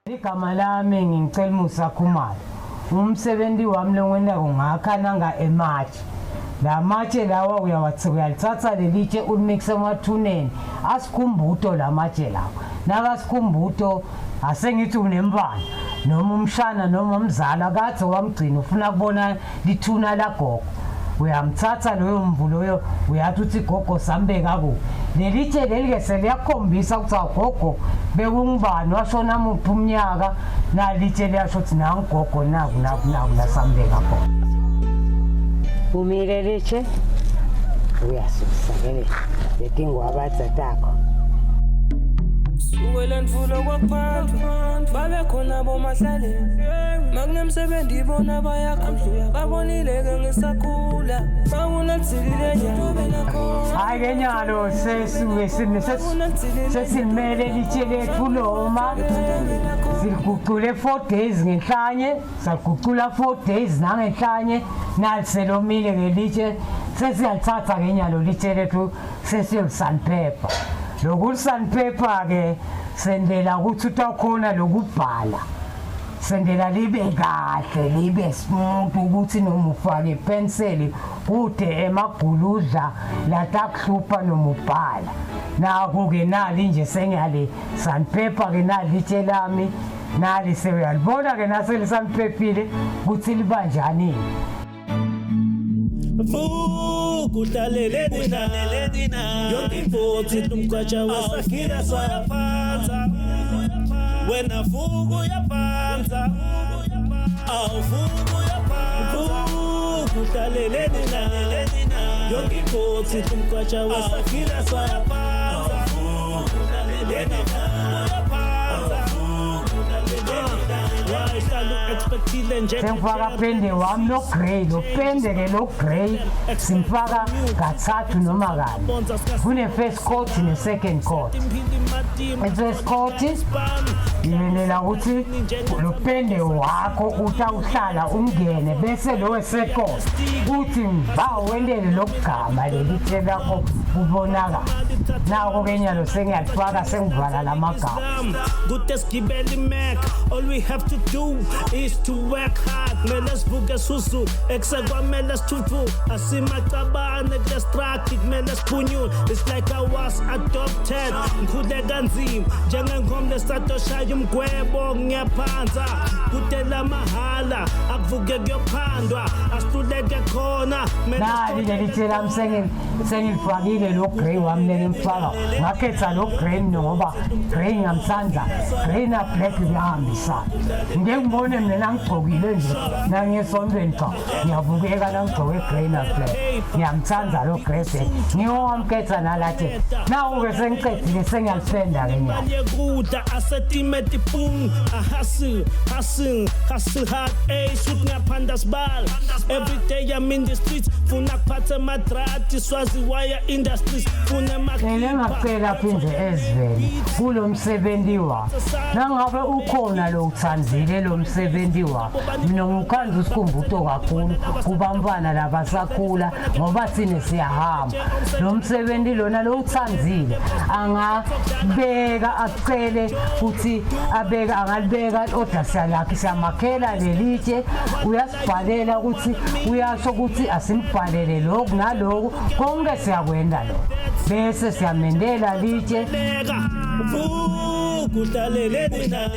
Igama lami ngingicela Musa Khumalo. Umsebenzi wami longwendako ngakha nanga ematshe. La matshe lawa uyawatsi uyalithatha lelitshe ulimikise emathuneni asikhumbuto la matshe lawa. Nakasikhumbuto asengithi unembala noma umshana noma umzala kadze wamgcina ufuna kubona lithuna lagogo. Uyamthatha loyo mvu loyo uyathi uthi gogo sambeka kuphi. Lelitshe leli ke seliyakhombisa ukuthi awugogo bekungubani washona muphi umnyaka nalitshe liyasho ukuthi nangugogo naku naku naku lasambeka khona. Umile litshe uyasusa ke letingwabatsa takho. Sukela ndvulo kwakuphathwa babe khona bomahlaleni makunemsebenzi bona bayakhula babonile-ke ngisakhula makunadzilile Hayi ke nyalo sesuke sesimele litshe lethu loma siligucule 4 days ngenhlanye sagucula 4 days nangenhlanye naliselomile ngelitshe sesiyalithatha ke nyalo litshe lethu sesiyolisanpaper lokulisanpaper ke sendela ukuthi utakhona lokubhala sendela libe kahle libe smooth ukuthi noma ufake ipenseli kude emaguludla latakuhlupha noma ubhala naku-ke nali nje sengiyale sandpaper ke nali itshe lami nali sewuyalibona ke naselisandphephile ukuthi libanjani Vuka uhlaleleni na yonke imfuthi lumgwaja wesagila soyaphanza wena vuka uyaphanza awuvuka uyaphanza vuka uhlaleleni na yonke imfuthi lumgwaja wesagila soyaphanza wena vuka uyaphanza Sengifaka pende wami lo grey lo pende ke lo grey simfaka kathathu noma kane kune first coat ne second coat i-first coat ngimelela ukuthi lo pende wakho utawuhlala ungene bese lo second uthi ngiba wendele lokugama leli tshe lakho kubonakala nako ke nyalo sengiyalifaka sengivala lamagama Kude sigibele iMac all we have to do is to work hard kumele sivuke susu ekusekwamele sithuthu asimacabane kule struggle kumele siphunyule it's like I was adopted ngikhule kanzima njengengom lesatoshaya umgwebo ngiyaphanza kude lamahhala akuvuke kuyophandwa asihluleke khona nali leli tshe lami sengilifakile lo grey wami lengimfaka ngakhetha lo grey mina ngoba grey ngiyamthanda grey na black kuyahambisana ngike ngibone mina nangigcokile nje nangiyesontweni cha ngiyabukeka nangigcoke grey na black ngiyamthanda lo grey black ngiwo wamkhetha nalathi nawu-ke sengicedile sengiyalipenda-ke nyakudla asetime tipung ahustle hustle hustle hard ey suit ngiyaphanda sibala every day I'm in the streets funa kuphatha madrati Swazi Wire Industries funa Mina ngacela phinde ezweni kulo msebenzi wa nangabe ukhona lo uthandile lo msebenzi wa mina ngikhanza usikhumbuto kakhulu kubantwana labasakhula ngoba thina siyahamba lo msebenzi lona lo uthandile angabeka acele ukuthi abeke angalibeka order siyalakhe siyamakhela lelitshe uyasibhalela ukuthi uyasho ukuthi asimbhalele lokhu naloku konke siyakwenda lokho bese siyamendela litshe Vuka uhlaleleni na.